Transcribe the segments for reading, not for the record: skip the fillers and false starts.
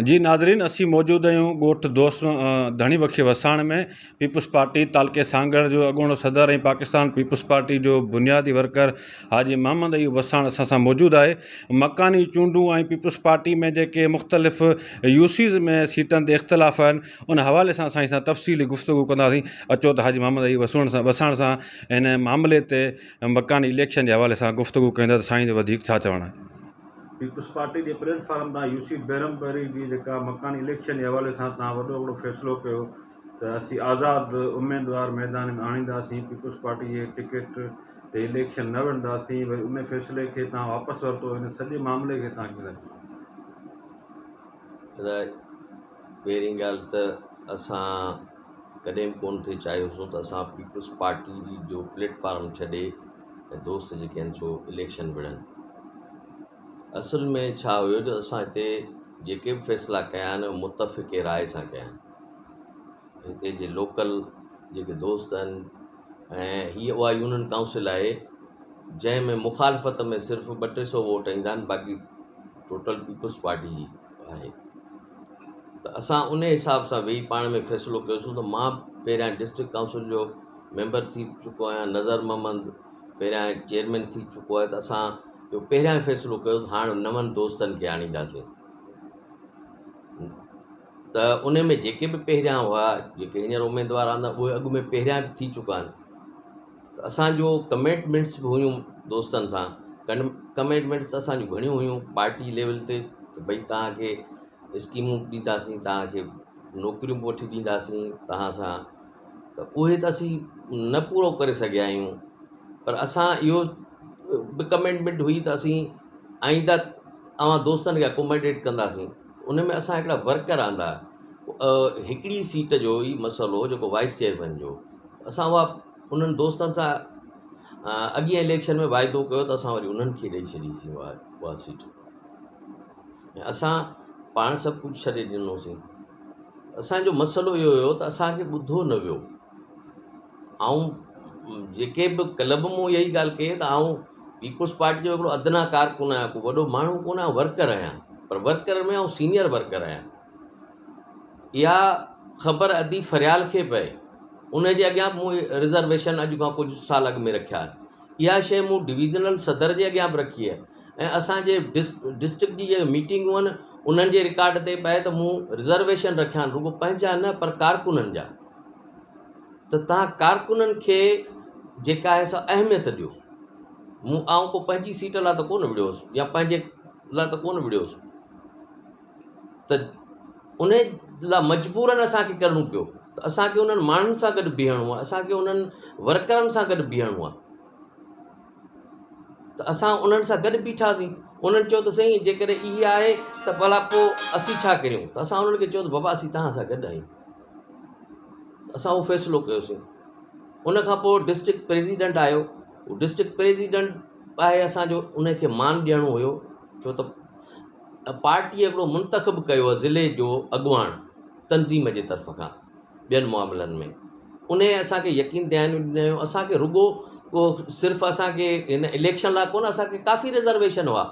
جي ناظرين اسين موجود آهيون ڳوٺ دوست ڌڻي بخش وساڻ ۾ پيپلز پارٽي تعلقي سانگهڙ جو اڳوڻو صدر ۽ پاڪستان پيپلز پارٽي جو بنيادي ورڪر حاجي محمد ايوب وساڻ اسان سان موجود آهي مڪاني چونڊون ۽ پيپلز پارٽي ۾ جيڪي مختلف يو سيز ۾ سيٽن تي اختلاف آهن ان حوالي سان اسان سان تفصيلي گفتگو ڪنداسين اچو ته حاجي محمد ايوب وساڻ سان وساڻ سان ان معاملي تي مڪاني اليڪشن جي حوالي سان گفتگو ڪيون ٿا ته سائين جو وڌيڪ ڇا چوڻ آهي. پيپلز پارٽي جي پليٽ فارم تان يو سي بيرمپري جي جيڪا مڪاني اليڪشن جي حوالي سان توهان وڏو هڪڙو فيصلو ڪيو ته اسين آزاد اميدوار ميدان ۾ آڻينداسين پيپلز پارٽي جي ٽڪيٽ تي اليڪشن نه وڙهنداسين وري ان فيصلي کي توهان واپس ورتو ان سڄي معاملي کي توهان ڪيئن ٿا ڏسو؟ ادا پهرين ڳالهه ته اسان ڪڏهن به ڪونه ٿي چاهيوسون ته اسان پيپلز پارٽي جو پليٽ فارم ڇڏي ۽ دوست جيڪي آهن سو اليڪشن وڙهن. اصل ۾ ڇا هيو جو اسان هتي جيڪي به فيصلا ڪيا آهن اهي متفق راء سان ڪيا آهن. هتي جي لوڪل جيڪي دوست آهن ۽ هيء اها يونين ڪائونسل آهي جنهن ۾ مخالفت ۾ صرف ٻه ٽي سو ووٽ ايندا آهن باقي ٽوٽل پيپلز پارٽي جي آهي ته اسان ان حساب سان ويهي پاڻ ۾ فيصلو ڪيوسون ته مان پهريان ڊسٽرڪٽ ڪائونسل جو ميمبر ٿي چڪو آهيان نظر محمد پهريان چيئرمين ٿي چڪو آهي ته اسان اهو پهريان فيصلو ڪيو ته هاڻ نون دوستن کي آڻينداسين ته ان ۾ جيڪي به پهريان هئا جيڪي هينئر اميدوار آندا اهي اڳ ۾ پهريان به ٿي چڪا آهن ته اسانجو ڪمٽمينٽس به هيون دوستن سان ڪمٽمينٽس اسانجون گهڻيون هيون پارٽي ليول تي ته ڀئي توهان کي اسڪيمون به ڏينداسين توهان کي نوڪريون به وٺي ڏينداسين توهان سان ته اهي ته اسين نه پورو ڪري سگهيا آهيون پر اسان اهو به ڪمٽمينٽ هئي ته اسين آئنده اوهان دوستن کي اڪوميڊيٽ ڪنداسين ان ۾ اسان هڪڙا ورڪر آندا هڪڙي سيٽ جو ئي مسئلو هو جيڪو وائس چيئرمين جو اسان اها انهن دوستن سان اڳئين اليڪشن ۾ واعدو ڪيو ته اسان وري انهن کي ڏئي ڇڏيسين اها اها سيٽ ۽ اسان پاڻ سڀ ڪجهه ڇڏي ڏنوسين اسان جو مسئلو اهو هيو ته اسان کي ٻڌو نه ويو. آئون جيڪي به ڪلهه به مون اها ئي ڳالهه ڪئي ته آئون پيپلز پارٽي جو هڪڙو ادنيٰ ڪارڪن آهيان ڪو وڏو ماڻهو ڪونه آهيان ورڪر آهيان پر ورڪر ۾ آئون سينئر ورڪر آهيان اها خبر ادي فريال کي پئي ان جي اڳيان به مون رزرويشن اڄ کان ڪجهه سال اڳ ۾ رکيا اها شيء مون ڊويزنل صدر جي اڳيان به رکي آهي ۽ اسان جي ڊسٽرڪٽ جي جيڪي ميٽنگون آهن انهن جي رڪارڊ تي به آهي ته مون رزرويشن رکيا آهن رڳو پنهنجا نه پر ڪارڪنن جا ته توهان ڪارڪنن کي جيڪا آهي سا اهميت ڏيو مون آئون ڪو پنهنجي سيٽ لاء ته ڪونه وڙهيو هوس يا پنهنجي لاء ته ڪونه وڙهيو هوس ته ان لاء مجبورن اسان کي ڪرڻو پيو ته اسان کي انهن ماڻهن سان گڏ بيهڻو آهي اسان کي انهن ورڪرن سان گڏ بيهڻو آهي ته اسان انهن سان گڏ بيٺاسين. انهن چيو ته سائين جيڪڏهن اهي آهي ته ڀلا پوء اسين ڇا ڪريون؟ ته اسان انهن کي چيو ته بابا اسين توهان سان گڏ آهيون. اسان اهو فيصلو ڪيوسين. ان کان پوء ڊسٽرڪٽ پريزيڊنٽ آيو. ڊسٽرڪٽ پريزيڊنٽ آهي اسان جو ان کي مان ڏيڻو هيو ڇو ته پارٽيء هڪڙو منتخب ڪيو آهي ضلعي جو اڳواڻ تنظيم جي طرف کان. ٻين معاملن ۾ انهيء اسان کي يقين دهانيون ڏنيون اسان کي رڳو ڪو صرف اسان کي هن اليڪشن لاء ڪونه اسان کي ڪافي رزرويشن هئا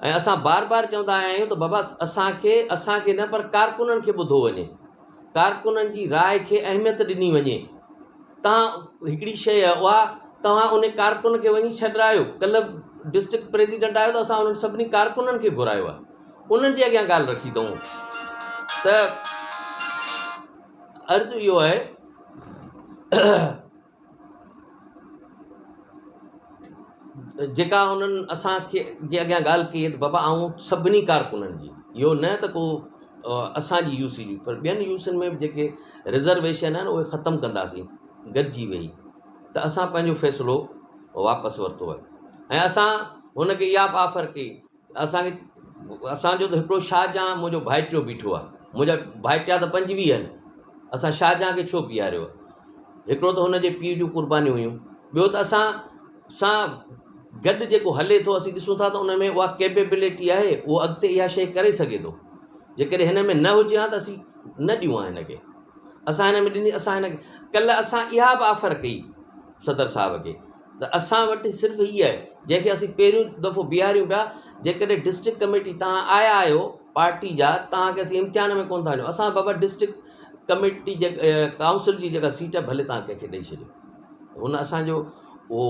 ۽ اسان بار بار چوندا آيا آهيون ته بابا اسان کي اسان کي نه پر ڪارڪنن کي ٻڌو وڃي ڪارڪنن جي راء کي اهميت ڏني وڃي تان هڪڙي شيء اها توهان ان ڪارڪن کي وڃي ڇڏرايو ڪلهه ڊسٽرڪٽ پريزيڊنٽ آيو ته اسان انهن سڀني ڪارڪنن کي گهرايو آهي انهن جي اڳيان ڳالهه رکي اٿئون ته عرض اهو آهي جيڪا انهن اسان کي جي اڳيان ڳالهه ڪئي ته بابا آئون سڀني ڪارڪنن جي اهو نه ته ڪو اسان جي يو سي جي پر ٻين يو سين ۾ به جيڪي رزرويشن آهن اهي ختم ڪنداسين گڏجي ويهي ته اسان پنهنجو فيصلو واپس ورتو آهي ۽ اسان هن کي اها به آفر ڪئي اسان کي اسان جو ته هڪڙو شاهجهان منهنجو ڀائٽيو بيٺو آهي منهنجا ڀائٽيا ته پنجويهه آهن اسان شاهجهان کي ڇو بيهاريو آهي هڪڙو ته هن جي پيء جون قربانيون هيون ٻيو ته اسان سان گڏ جيڪو هلي ٿو اسين ڏسون ٿا ته ان ۾ اها ڪيپيبلٽي آهي اهو اڳتي اها شيء ڪري سگهي ٿو جيڪڏهن هن ۾ نه هجي ها ته اسين نه ڏيون ها هن کي اسان هن ۾ ڏني اسان هن کي ڪلهه اسان اها به آفر ڪئي صدر صاحب کي ته اسان وٽ صرف هي آهي جنهن کي اسين پهريون دفعو بيهاريون پيا جيڪڏهن ڊسٽرڪٽ ڪميٽي توهان آيا آهيو پارٽي جا توهان کي اسين امتحان ۾ ڪونه ٿا وڃون اسان بابا ڊسٽرڪٽ ڪميٽي جي ڪائونسل جي جيڪا سيٽ آهي ڀلي توهان ڪنهن کي ڏئي ڇڏيو هن اسانجو اهو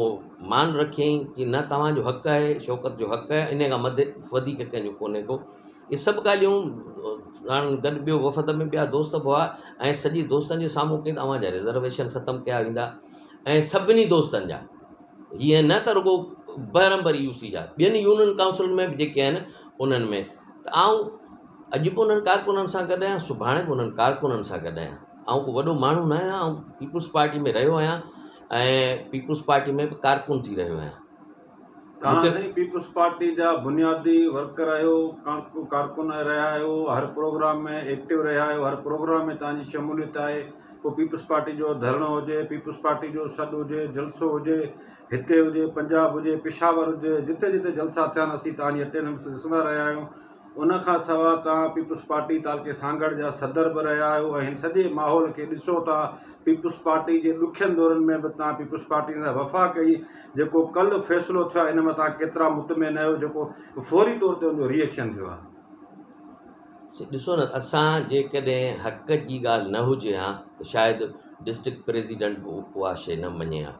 مان رکيائين ڪي نه توهان جو حق آهي شوڪت جو حق آهي ان کان مدي وڌيڪ ڪنهن جو ڪونهي ڪو اهي سڀ ڳالهيون هاڻ گڏ ٻيو وفد ۾ ٻيا دوست به هئا ۽ سڄي دوستن جي سامهون ڪئي ته اوهان جا رزرويشن ختم ڪيا ويندا ۽ سڀني دوستن جا ائين نه ته رڳو بهرمبري يو سي جا ٻين يونين ڪائونسلن ۾ به جيڪي آهن انهن ۾ ته آئون اڄ به انهن ڪارڪنن سان گڏ آهيان سڀاڻي به انهن ڪارڪنن سان گڏ آهيان آئون ڪو وڏو ماڻهو نه آهيان آئون پيپلز پارٽي ۾ رهيو آهيان ۽ پيپلز پارٽي ۾ به ڪارڪن ٿي رهيو آهيان توهان سائين پيپلز پارٽي جا بنيادي ورڪر آهيو ڪارڪن رهيا آهيو هر پروگرام ۾ ايڪٽو رهيا آهيو هر پروگرام ۾ توهان جي شموليت آهي پوء پيپلز پارٽي جو ڌرڻو هجي پيپلز پارٽي جو سڏ هجي جلسو هجي هتي هجي پنجاب هجي پشاور هجي جتي جتي جلسا ٿيا آهن اسين توهان جي اٽينڊنس ڏسندا رهيا آهيون ان کان سواء توهان پيپلز پارٽي تعلقي سانگهڙ جا صدر به رهيا آهيو ۽ هن سڄي ماحول کي ڏسو ٿا پيپلز پارٽي جي ڏکين دورن ۾ به توهان پيپلز پارٽي سان وفا ڪئي جيڪو ڪلهه فيصلو ٿيو آهي ان مان توهان ڪيترا مطمئن آهيو جيڪو فوري طور تي ان جو ري ايڪشن ٿيو آهي. ڏسو نه اسان جيڪڏهن حق جي ڳالهه نه هجي ها ته شايد ڊسٽرڪٽ پريزيڊنٽ به اها شيء نه مڃي ها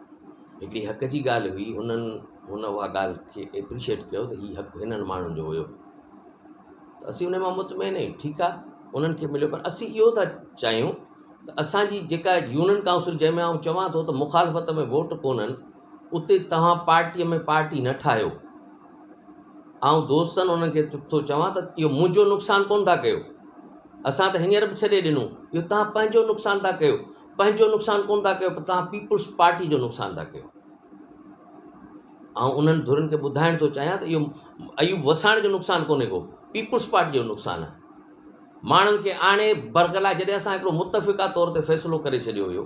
هڪڙي حق جي ڳالهه هئي هنن هن اها ڳالهه کي ايپريشيٽ ڪيو ته هي حق هنن ماڻهن جو هيو ته اسين ان مان مطمئن آهيون ٺيڪ آهي انهن کي مليو پر اسين اهو ٿا چاهيون ته اسانجي جيڪا يونين ڪائونسل جنهن ۾ آئون چوان ٿو ته مخالفت ۾ ووٽ ڪونهن اتي توهان پارٽيء ۾ پارٽي نه ٺاهيو آئون دوستن انهن کي ٿو چوان ته اهو منهنجو نقصان ڪونه ٿا ڪيو اسان ته هينئر به ڇڏي ڏنو اهو توهان پنهنجو نقصان ٿا ڪيو پنهنجو نقصان ڪونه ٿا ڪيو پر توهان پيپلز پارٽي جو نقصان ٿا ڪيو آئون انهن ڌرين کي ٻڌائڻ ٿو چاهيان ته اهو ايوب وساڻ جو نقصان ڪونهي ڪو پيپلز پارٽي جو نقصان آهي ماڻهن کي آڻي برغلا جڏهن اسان هڪڙو متفقه طور تي فيصلو ڪري ڇڏيو هيو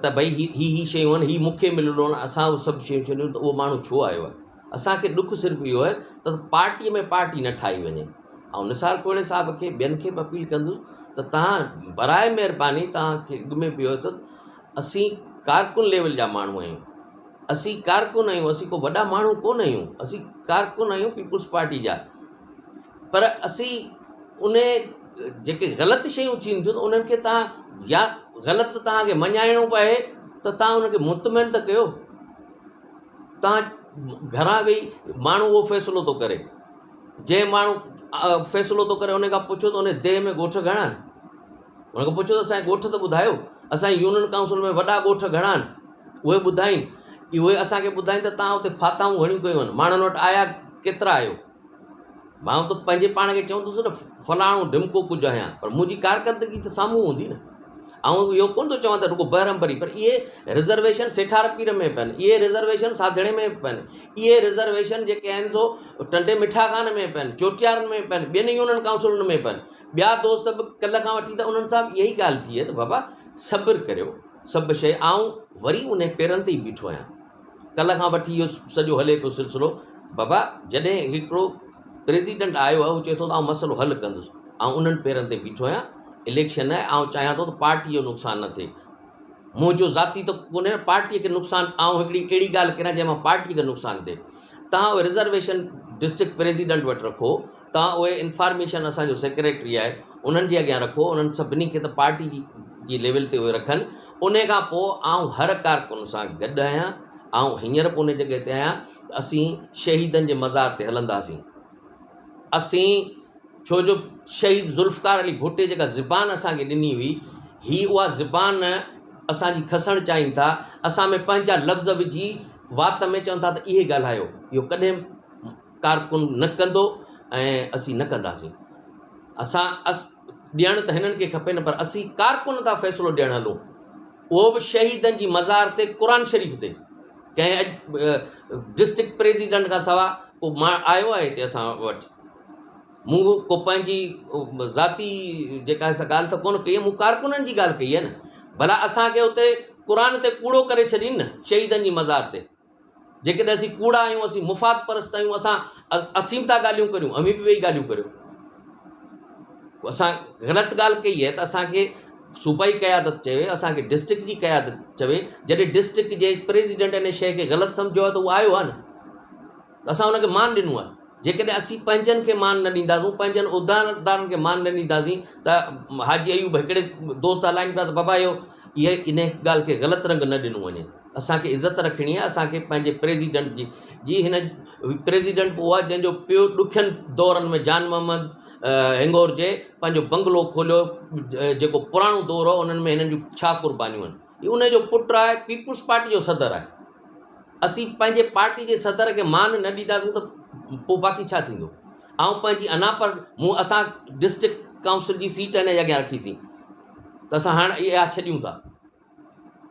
ته ڀئي هي هي هي شيون آهن هي مون کي ملڻو آهي اسان اهي سڀ شيون ڇڏيون ته اهو ماڻهو ڇو آيو آهي اسان کي ڏک صرف اهو آهي ته پارٽيء ۾ پارٽي نه ٺاهي وڃي آئون نثار کوڙي صاحب کي ٻين کي به اپيل ڪندس ته توهان براء مهرباني توهان کي اڳ ۾ به اهو ته اسين ڪارڪن ليول جا ماڻهو آهيون اسين ڪارڪن آهيون اسين ڪو وڏا ماڻهو ڪونه آهيون اسين ڪارڪن آهيون پيپلز پارٽي جا پر اسين ان جيڪي غلط شيون ٿين ٿيون انهن کي توهان يا غلط توهان کي مڃائڻو پئي ته توهان ان کي مطمئن ته ڪيو توهان گهران ويهي ماڻهو اهو فيصلو ٿو ڪري جنهن ماڻهو فيصلو ٿو ڪري ان کان پڇو ته ان ديهه ۾ ڳوٺ گهڻا آهن ان کان پڇو ته اسانجي ڳوٺ ته ٻڌايو اسانجي يونين ڪائونسل ۾ وڏا ڳوٺ گهڻا آهن اهي ٻڌائين اهي اسانکي ٻڌائين ته توهان اتي فاتحون گهڻيون ڪيون آهن ماڻهن وٽ آيا ڪيترا آيو مان ته پنهنجي پاڻ کي چوندس نه فلاڻو ڍمڪو ڪجهه آهيان پر منهنجي ڪارڪردگي ته سامهون هوندي نه آئون اهو ڪونه ٿو چوان ته رڳو بهرمبري پر اهي رزرويشن سيٺار پير ۾ پين اهي رزرويشن ساڌڙي ۾ پين اهي رزرويشن جيڪي آهن سو ٽنڊي مٺا خان ۾ پين چوٽيارن ۾ پين ٻين يونين ڪائونسلن ۾ پين ٻيا دوست به ڪلهه کان وٺي ته انهن سان به اها ئي ڳالهه ٿي آهي ته بابا صبر ڪريو سڀ شيء آئون وري انهي پيرن تي ئي بيٺو آهيان ڪلهه کان وٺي اهو سڄو هلي پيو سلسلو بابا جڏهن هڪڙو پريزيڊنٽ آيو آهي هو چئي ٿو ته آئون مسئلو حل ڪندس آئون انهن پيرن تي بيٺو آهيان اليڪشن آهي آئون چاهيان ٿو ته پارٽي جو نقصان نه ٿئي منهنجو ذاتي ته ڪونهي نه پارٽي کي نقصان آئون هڪڙي اهڙي ڳالهه ڪريان جنهن مان پارٽي کي نقصان ٿئي تان اهي رزرويشن ڊسٽرڪٽ پريزيڊنٽ وٽ رکو تان اهي انفارميشن اسان جو سيڪريٽري آهي انهن جي اڳيان رکو انهن سڀني کي ته پارٽي جي جي ليول تي اهي رکن ان کان پوء آئون هر ڪارڪن سان گڏ آهيان آئون هينئر به ان جڳهه تي آهيان ته اسين شهيدن جي مزار تي هلنداسين اسين ڇو جو شهيد ذوالفقار علي ڀٽي جيڪا زبان اسان کي ڏني هئي هي اها زبان اسان جي کسڻ چاهين ٿا اسان ۾ پنهنجا لفظ وجهي وات ۾ چون ٿا ته اهي ڳالهايو اهو ڪڏهن ڪارڪن نه ڪندو ۽ اسين نه ڪنداسين اسان اس ڏيڻ ته هنن کي کپي نه پر اسين ڪارڪن تان فيصلو ڏيڻ هلون اهو به شهيدن جي مزار تي قرآن شريف تي ڪنهن اڄ ڊسٽرڪٽ پريزيڊنٽ کان سوا ڪو مان آيو آهي هتي اسان وٽ مون ڪو پنهنجي ذاتي جيڪا سا ڳالهه ته ڪونه ڪئي مون ڪارڪنن جي ڳالهه ڪئي آهي نه ڀلا اسان کي اتي قرآن تي ڪوڙو ڪري ڇڏين نه شهيدن جي مزار تي جيڪڏهن اسين ڪوڙا آهيون، اسين مفاد پرست آهيون، اسان اسين به ٿا ڳالهيون ڪريون، اوهين به ويهي ڳالهيون ڪريو. اسان غلط ڳالهه ڪئي آهي ته اسان کي صوبائي قيادت چوي، اسان کي ڊسٽرڪٽ جي قيادت چوي، جڏهن ڊسٽرڪٽ جي پريزيڊنٽ ان شيء کي غلط سمجهيو آهي ته هو آيو آهي نه، اسان ان کي مان ڏنو آهي. جيڪڏهن اسين پنهنجن کي مان نه ڏينداسون، پنهنجن عهديدارن کي مان نه ڏينداسين ته حاجي ايوب هڪڙي دوست هلائين پيا ته بابا اهو اهي ان ڳالهه کي غلط رنگ نه ڏنو وڃي. اسان کي عزت رکڻي آهي، اسان کي پنهنجي پريزيڊنٽ جي جي هن پريزيڊنٽ به اهو آهي جنهن جو پيء ڏکين دورن ۾ جان محمد هنگورجي پنهنجو بنگلو کوليو جيڪو پراڻو دور هو انهن ۾ هنن جون ڇا قربانيون آهن. هي ان جو پٽ آهي، پيپلز پارٽي جو صدر آهي. اسين پنهنجي پارٽي جي صدر کي مان نه ڏينداسون ته پوء باقي ڇا ٿيندو؟ آئون پنهنجي انا پر مون اسان ڊسٽرڪٽ ڪائونسل جي سيٽ هن جي اڳيان رکيسين ته اسان هاڻ اها ڇڏيون ٿا.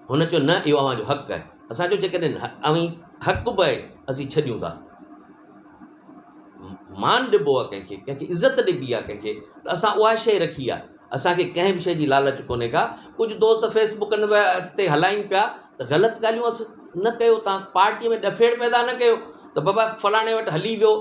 هن چيو نه اهو اوهان جو حق آهي. اسان چيو جيڪڏهن اوهين حق به آهي اسين ڇڏيون ٿا. مان ڏبو آهي ڪنهن کي، ڪنهن کي عزت ڏبي آهي ڪنهن کي ته اسان اها شيء رکي آهي. اسان کي ڪنهن به شيء جي لالچ ڪونهي ڪا. ڪجهه دوست فيس بڪن تي هلائين پيا ته غلط ڳالهيون اس نه ڪيو تان پارٽي ۾ ڏڦيڙ پيدا نه ڪيو ته بابا فلاڻي وٽ هلي ويو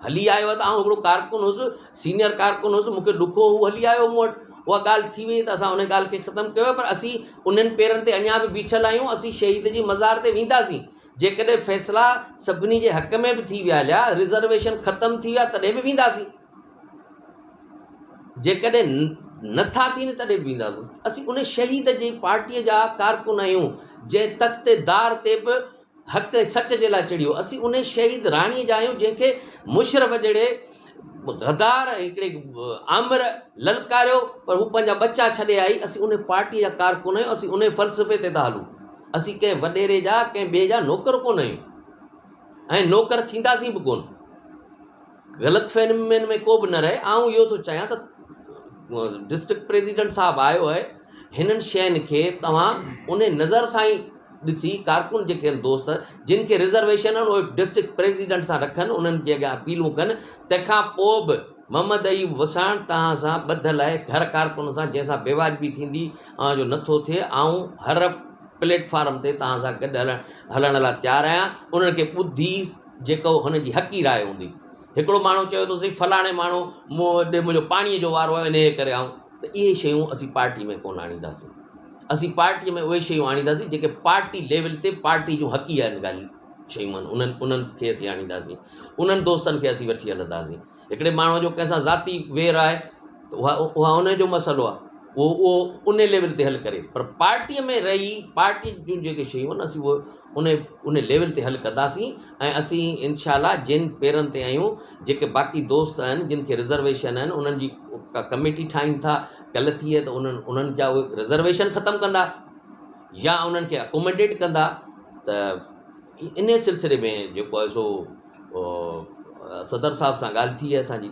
هلي آيو آهي ته آئون هڪڙو ڪارڪن هوس سينئر ڪارڪن هوس مون کي ڏکو هو هلي آيو مون وٽ اها ڳالهه ٿي وئي ته اسان ان ڳالهه کي ختم ڪيو پر اسين انهن پيرن تي اڃا به بيٺل آهيون اسين شهيد جي مزار تي وينداسين جيڪڏهن فيصلا سڀني جي حق ۾ به ٿي ويا هليا رزرويشن ختم ٿي ويا تڏهن به وينداسين جيڪڏهن نه ٿا ٿين تڏهن به وينداسون. اسين ان شهيد جي پارٽيء جا ڪارڪن آهيون، جنهن تخت دار تي به حق ۽ سچ جي لاء چڙهيو. اسين ان شهيد راڻيء جا آهيون، جنهن کي مشرف جهڙي غدار ۽ هڪڙي آمر للڪاريو، پر هو پنهنجا ٻچا ڇڏي آئي. اسين ان پارٽيء جا ڪارڪن آهيون، اسين ان فلسفي تي ٿا هلون. اسين ڪنهن وڏيري جا، ڪنهن ٻئي جا نوڪر ڪونه آهيون ۽ نوڪر ٿينداسين به ڪونه. غلط فهمين ۾ ڪو به نه رهي آئون اهو ٿو چاهيان ته ڊسٽرڪٽ پريزيڊنٽ صاحب آيو آهي هنن شين کي توهان ان نظر سان ئي ڏسي ڪارڪن جيڪي آهن دوست جن کي رزرويشن آهن اهي ڊسٽرڪٽ پريزيڊنٽ سان رکن انهن جي اڳيان اپيلون ڪن تنهن کان پوء به محمد ايوب وساڻ توهان سان ٻڌل آهي هر ڪارڪن سان جنهن سان بيواجبي ٿيندي اوهان جو نٿو ٿئي آئون هر پليٽ فارم تي توهان سان گڏ هلڻ هلڻ لاء تيار آهيان انهن کي ٻڌي جيڪو هن جي حقي راء هوندي. هڪڙو ماڻهو چيو ته سائين فلاڻي ماڻهو مون ڏي منهنجو پاڻيء جو وارو آيو انهيء ڪري آئون ته اهي شيون اسين پارٽي ۾ ڪونه آڻينداسين. اسين پارٽيء ۾ اهي شيون آڻينداسين جيڪي پارٽي ليول تي پارٽي جون حقي آهن ڳالهيون شيون آهن انهن انهن کي اسين آڻينداسين. انهن دوستن کي اسين وٺي هلنداسين. هڪڙي ماڻهوء جو ڪنهن سان ذاتي وير آهي ته اها اها ان جو مسئلو آهي اهو اهو ان ليول تي حل ڪري پر پارٽيء ۾ رهي پارٽيء جون جيڪي شيون آهن اسين اهي ان ان ليول تي حل ڪنداسين ۽ اسين انشاء الله جن پيرن تي آهيون جيڪي باقي دوست آهن جن کي رزرويشن آهن انهن جي ڪا ڪميٽي ٺاهين ٿا ڪلهه ٿي ته انهن انهن جا اهي رزرويشن ختم ڪندا يا انهن کي اڪوميڊيٽ ڪندا ته ان سلسلي ۾ جيڪو آهي سو صدر صاحب سان ڳالهه ٿي آهي اسان جي.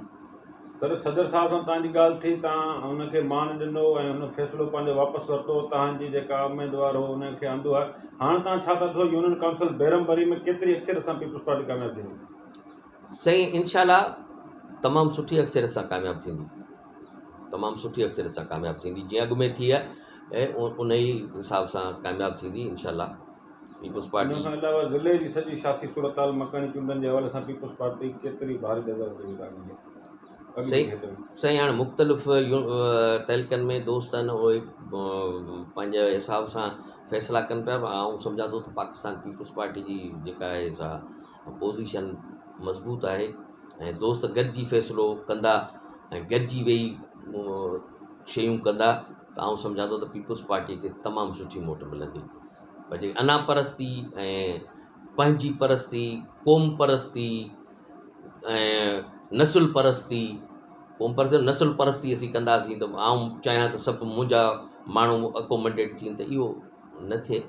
سر صدر صاحب سان توهان جي ڳالهه ٿي توهان هن کي مان ڏنو ۽ هن فيصلو پنهنجو واپس ورتو توهان جي جيڪا اميدوار هو ان کي آندو آهي هاڻ توهان ڇا ٿا ڏسو يونين ڪائونسل بيرم بري ۾ ڪيتري اڪثريت سان پيپلز پارٽي ڪامياب ٿيندي؟ سائين انشاء الله تمام سٺي اڪثريت سان ڪامياب ٿيندي تمام سٺي اڪثريت سان ڪامياب ٿيندي جيئن اڳ ۾ ٿي آهي ان ئي حساب سان ڪامياب ٿيندي انشاء الله پيپلز پارٽي. ان کان علاوه ضلعي جي سڄي سياسي صورتحال مڪاني چونڊن جي حوالي سان پيپلز پارٽي ڪيتري ڀاري نظر اچي ٿي توهان کي؟ سائين سائين هاڻي مختلف تعلقن ۾ دوست آهن اهي پنهنجي حساب سان فيصلا ڪن پيا پر آئون سمجهان ٿو ته پاڪستان پيپلز پارٽي جي جيڪا آهي سا پوزيشن مضبوط آهي ۽ دوست گڏجي فيصلو ڪندا ۽ گڏجي ويهي شيون ڪندا ته آئون سمجهان ٿو ته پيپلز پارٽي کي تمام سٺي موٽ ملندي پر جي انا پرستي ۽ پنهنجي پرستي، قوم پرستي ۽ نسل پرستي، قوم پرستي نسل پرستي اسين ڪنداسين ته آئون چاهيان ته سڀ منهنجا ماڻهو اڪوميڊيٽ ٿين ته اهو نه ٿئي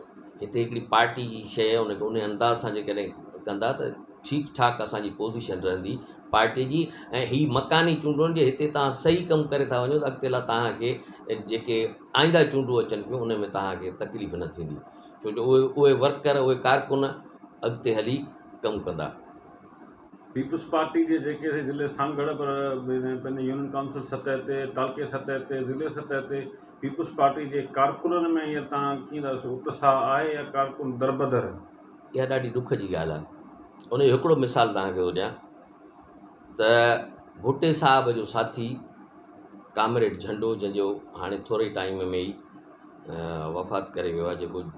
هتي هڪڙي پارٽي جي شيء ان کي ان انداز سان جيڪڏهن ڪندا ته ٺيڪ ٺاڪ اسان جي پوزيشن رهندي پارٽي جي ۽ هي مڪاني چونڊن جي هتي توهان صحيح ڪم ڪري ٿا وڃو ته اڳتي لاء توهان کي جيڪي آئنده چونڊون اچن پيون ان ۾ توهان کي تڪليف نه ٿيندي ڇو جو اهي اهي ورڪر اهي ڪارڪن اڳتي هلي ڪم ڪندا. پيپلز پارٽي جي جيڪي سي ضلعي سانگهڙ پر پنهنجي يونين ڪائونسل سطح تي تعلقي سطح تي ضلعي سطح تي پيپلز پارٽي جي ڪارڪنن ۾ هينئر توهان ڪيئن ٿا ڏسو اتساهه آهي يا ڪارڪن دربدر آهن؟ اها ڏاڍي ڏک جي ڳالهه آهي ان جو هڪڙو مثال توهان کي ٿو ڏيان ته ڀٽي صاحب جو ساٿي ڪامريڊ جهنڊو جنهن جو هاڻي ٿوري ٽائيم ۾ ئي وفات ڪري ويو آهي جيڪو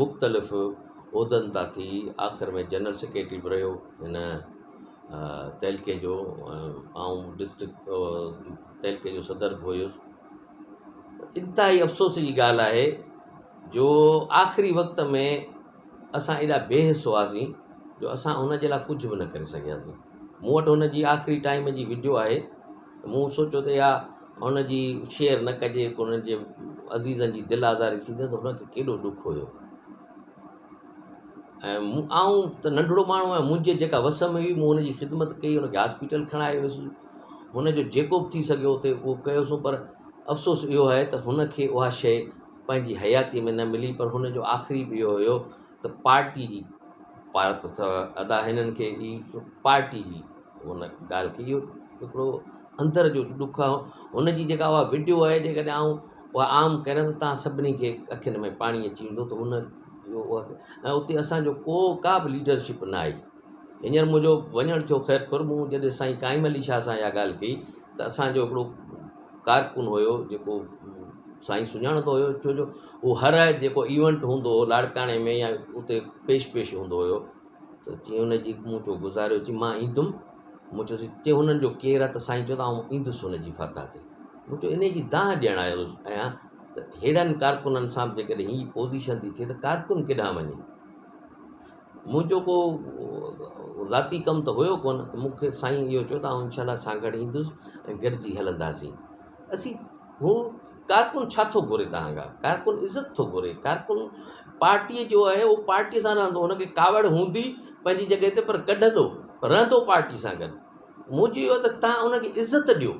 مختلف عهدن تان ٿي آخر ۾ جنرل سيڪريٽري به رهيو هن تعلقي جو آئون ڊسٽرڪٽ تعلقي جو صدر به هيس. انتهائي افسوس جي ڳالهه آهي جو آخري وقت ۾ اسان ايڏا بي حس هئاسين جو اسان هن جي لاء ڪجهه به نه ڪري سگهياسين. مون وٽ هن جي آخري ٽائيم جي وڊيو آهي ته مون سوچيو ته اها هن جي شيئر نه ڪجي هن جي عزيزن جي دل آزاري ٿيندي ته هن کي ڪيڏو ڏک هيو ۽ آئون ته ننڍڙو ماڻهو آهيان منهنجي جيڪا وس ۾ هئي مون هن جي خدمت ڪئي هن کي هاسپيٽل کڻائي ويس هن جو جيڪو به ٿي سگهيو اتي اهو ڪيوسون پر افسوس اهو آهي ته هن کي اها شيء پنهنجي حياتيء ۾ نه ملي پر هن جو آخري به اهو هيو ته پارٽي جي پارت اٿو ادا هنن کي هي پارٽي جي هن ڳالهه کي اهو هڪڙو اندر جو ڏک آهي هن جي جيڪا اها وڊيو آهي جيڪڏهن آئون اها عام ڪريان ته توهان سڀني کي اکين ۾ پاڻي اچي ويندو ته هن جو اها ۽ اتي اسانجو ڪو ڪا به ليڊرشپ نه آئي هينئر منهنجو وڃڻ ٿيو خيرپور مون جڏهن سائين قائم علي شاهه سان اها ڳالهه ڪئي ته اسانجو هڪڙو ڪارڪن هيو جيڪو سائين سڃاڻندو هيو ڇو جو هو هر جيڪو ايونٽ هوندو هو لاڙڪاڻي ۾ يا اتي پيش پيش هوندو هيو ته چي هن جي مون چيو گذاريو چي مان ايندم مون چيو چي هنن جو ڪير آهي ته سائين چيو ته آئون ايندس هن جي فتح تي مون چيو انهي جي دانهن ڏيڻ آيو آهيان ته ههڙن ڪارڪنن سان به جيڪڏهن هي پوزيشن ٿي ٿئي ته ڪارڪن ڪيڏانهن وڃي منهنجو ڪو ذاتي ڪم ته هيو ڪونه ته مون کي سائين اهو چيو ته آئون انشاء الله سانگهڙ ايندس ۽ گڏجي هلنداسين. اسين هو ڪارڪن ڇا ٿو گهري توهان کان؟ ڪارڪن عزت ٿو گهري، ڪارڪن پارٽيء جو آهي اهو پارٽيء سان رهندو، هن کي ڪاوڙ هوندي پنهنجي جڳهه تي پر ڪڍندو رهندو پارٽي سان گڏ. منهنجو اهو آهي ته توهان ان کي عزت ڏيو.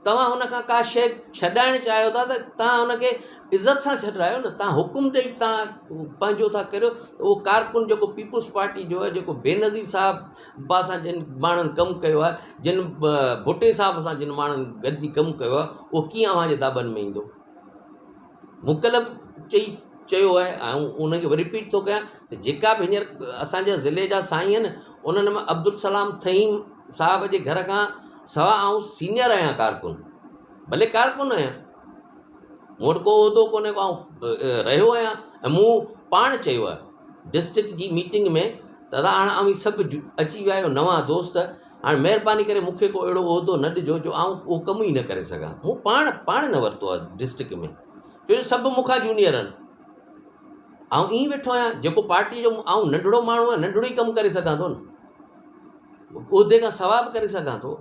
توهان هن کان ڪا شيء ڇڏائڻ چاهيو ٿا ته توهان هن کي عزت سان ڇڏرايو نه توهان حڪم ڏئي توهان پنهنجو ٿا ڪريو ته اهو ڪارڪن جيڪو پيپلز پارٽي جو آهي جيڪو بينظير صاحب سان جن ماڻهن ڪم ڪيو آهي جن ڀٽي صاحب سان جن ماڻهن گڏجي ڪم ڪيو آهي اهو ڪيئن اوهان جي داٻن ۾ ايندو مون ڪلهه به چئي چيو آهي ۽ ان کي وري رپيٽ ٿو ڪيان ته جيڪا به هينئر اسان جا ضلعي جا سائين آهن انهن ۾ عبدالسلام ٿهيم صاحب جي گهر کان سوا آئون سينئر آهيان ڪارڪن ڀلي ڪارڪن آهيان مون وٽ ڪو عهدو ڪونهي ڪو آئون رهيو آهيان ۽ مون پاڻ چيو آهي ڊسٽرڪٽ جي ميٽنگ ۾ ته دادا هاڻ اوهين سڀ اچي ويا آهيو نوان دوست هاڻ مهرباني ڪري مون کي ڪو اهڙو عهدو نه ڏجو جو آئون اهو ڪم ئي نه ڪري سگهان مون پاڻ پاڻ نه ورتو آهي ڊسٽرڪٽ ۾ ڇو جو سڀ مون کان جونيئر آهن آئون ائين ويٺو آهيان جيڪو پارٽي جو آئون ننڍڙو ماڻهو آهيان ننڍڙو ئي ڪم ڪري سگهان ٿو نه عهدي کان سوا به ڪري سگهان ٿو.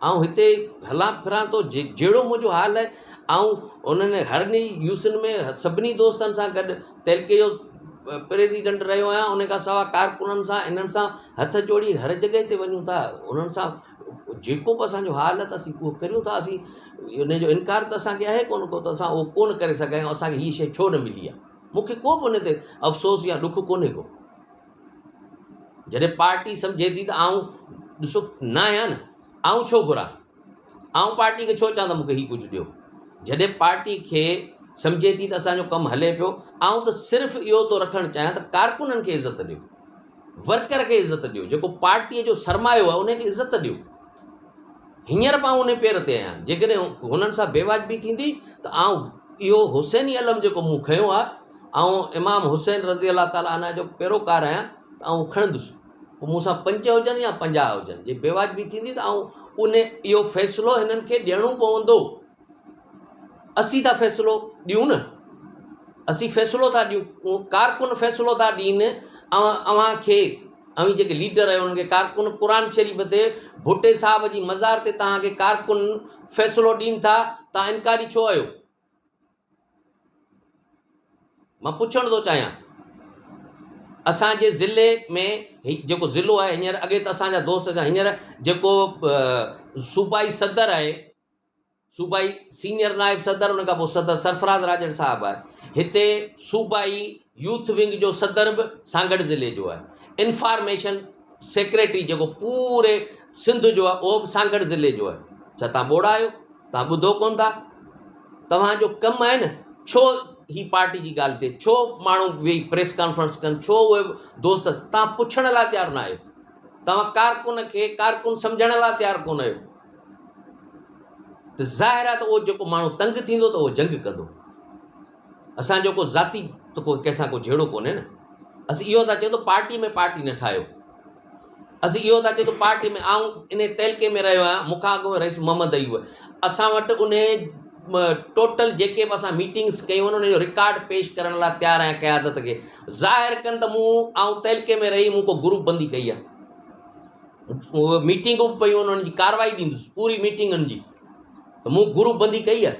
آئون هتي هلان ڦران ٿو، جهڙو منهنجو حال آهي، آئون انهن هرني يوسين ۾ سڀني دوستن سان گڏ تعلقي جو پريزيڊنٽ رهيو آهيان، ان کان سوا ڪارڪنن سان انهن سان هٿ جوڙي هر جڳهه تي وڃون ٿا، انهن سان جيڪو به اسان جو حال آهي ته اسين اهو ڪريون ٿا، اسين ان جو انڪار ته اسان کي آهي ڪونه ڪو ته اسان اهو ڪونه ڪري سگهيا آهيون، اسان کي هيء شيء ڇو نه ملي آهي، مون کي ڪو به ان تي افسوس يا ڏک ڪونهي ڪو. جڏهن پارٽي سمجهي ٿي ته آئون ڏسو نه آهيان نه آئون ڇو گهران آئون پارٽي کي ڇو چوان ته مون کي هي ڪجهه ڏيو جڏهن پارٽي کي سمجهي ٿي ته اسانجو ڪم هلي پيو آئون ته صرف اهو ٿو رکڻ چاهيان ته ڪارڪنن کي عزت ڏيو ورڪر کي عزت ڏيو جيڪو پارٽيء جو سرمايو آهي ان کي عزت ڏيو هينئر به آئون ان پير تي آهيان جيڪڏهن هنن سان بيواجبي ٿيندي ته آئون اهو حسيني علم جيڪو مون کنيو آهي آئون امام حسين رضي الله تعالٰي عنه جو پيروڪار آهيان ته آئون کڻندس پوء مون سان پنج هجن يا 50 هجن جي بيواجبي ٿيندي ته آئون ان اهو فيصلو هنن کي ڏيڻو پوندو اسين ٿا فيصلو ڏيون نه اسين فيصلو ٿا ڏيون ڪارڪن فيصلو ٿا ڏين اوهان کي اوهين جيڪي ليڊر آهيو انهن کي ڪارڪن قرآن شريف تي ڀٽي صاحب جي مزار تي توهان کي ڪارڪن فيصلو ڏين ٿا توهان انڪاري ڇو آهيو مان پڇڻ ٿو چاهيان اسان جي ضلعي ۾ هي جيڪو ضلعو آهي هينئر اڳي ته اسان جا دوست هينئر جيڪو صوبائي صدر آهي صوبائي سينيئر نائب صدر ان کان پوء صدر سرفراز راڄڙ صاحب آهي. هتي صوبائي يوٿ ونگ جو صدر به سانگهڙ ضلعي جو آهي. انفارميشن سيڪريٽري جيڪو پوري سنڌ جو آهي اهو به سانگهڙ ضلعي جو آهي. ڇا توهان ٻوڙا آهيو؟ توهان ٻڌو ڪونه ٿا؟ توهان جو ڪم آهي نه ڇو هي پارٽي جي ڳالهه ٿئي ڇو ماڻهو ويهي پريس ڪانفرنس ڪن ڇو اهي دوست توهان پڇڻ لاء تيار نه آهيو توهان ڪارڪن کي ڪارڪن سمجهڻ لاء تيار ڪونه آهيو ته ظاهر آهي ته اهو جيڪو ماڻهو تنگ ٿيندو ته اهو جنگ ڪندو. اسان جو ڪو ذاتي ته ڪو ڪنهن سان ڪو جهيڙو ڪونهي نه. اسين اهو ٿا چئون ته پارٽي ۾ پارٽي نه ٺاهيو. اسين اهو ٿا چئون ته پارٽي ۾ آئون انهي تعلقي ۾ رهيو آهيان مون کان اڳ ۾ رئيس محمد ايوب اسان وٽ انهي ٽوٽل جيڪي به اسان ميٽنگس ڪيون آهن ان جو رڪارڊ پيش ڪرڻ لاء تيار آهيان قيادت کي ظاهر ڪن ته مون آئون تعلقي ۾ رهي مون ڪو گروپ بندي ڪئي آهي اهي ميٽنگون به پيون آهن انهن جي ڪارروائي ڏيندس پوري ميٽنگن جي ته مون گروپ بندي ڪئي آهي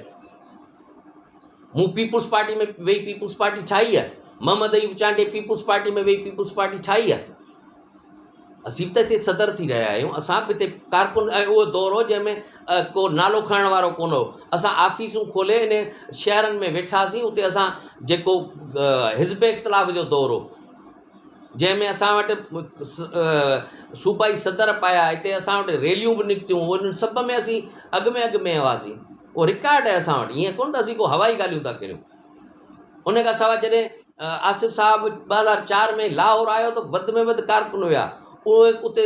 مون پيپلز پارٽي ۾ ويهي پيپلز پارٽي ٺاهي آهي محمد ايوب چانڊيي پيپلز پارٽي ۾ ويهي پيپلز پارٽي ٺاهي آهي اسين به ته هتي صدر ٿي رهيا آهيون اسان به هتي ڪارڪن ۽ اهو دور هو جنهن ۾ ڪو نالو کڻڻ وارو ڪونه هو اسان آفيسون کولي ان شهرن ۾ ويٺاسين اتي اسان جيڪو حزب اختلاف جو دور هو جنهن ۾ اسان وٽ صوبائي صدر پايا هتي اسان وٽ ريليون به نڪتيون انهن سڀ ۾ اسين اڳ ۾ اڳ ۾ هئاسين اهو رڪارڊ آهي اسان وٽ ائين ڪونه ته اسين ڪو هوائي ڳالهيون ٿا ڪريون ان کان سواء جڏهن آصف صاحب 2004 ۾ لاهور آيو ته وڌ ۾ وڌ ڪارڪن هيا اهي اتي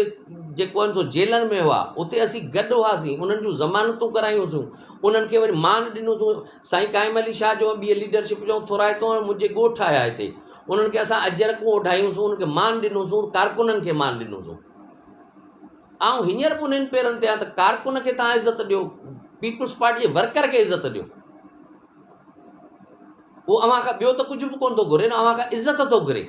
جيڪو آهن سو جيلن ۾ هئا اتي اسين گڏ هئاسين انهن جون ضمانتون ڪرايونسون انهن کي وري مان ڏنوسون سائين قائم علي شاهه جو ٻي ليڊرشپ جو ٿورائتو آهيان منهنجي ڳوٺ آيا هتي انهن کي اسان اجرڪون اوڍايونسون انهن کي مان ڏنوسون ڪارڪنن کي مان ڏنوسون آئون هينئر به انهن پيرن تي آهيان ته ڪارڪن کي تان عزت ڏيو پيپلز پارٽي جي ورڪر کي عزت ڏيو هو اوهان کان ٻيو ته ڪجهه به ڪونه ٿو گهري نه اوهان کان عزت ٿو گهري.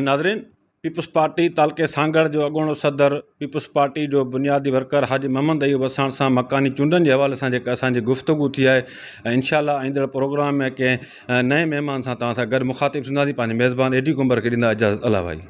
ناظرين پيپلز پارٽي تعلقي سانگهڙ جو اڳوڻو صدر پيپلز پارٽي جو بنيادي ورڪر حاجي محمد ايوب وساڻ سان مڪاني چونڊن جي حوالي سان جيڪا اسان جي گفتگو ٿي آهي ۽ انشاء الله ايندڙ پروگرام ۾ ڪنهن نئين مهمان سان توهان سان گڏ مخاطب ٿينداسين پنهنجي ميزبان اي ڊي ڪنڀر کي ڏيندا اجازت الله ڀائي.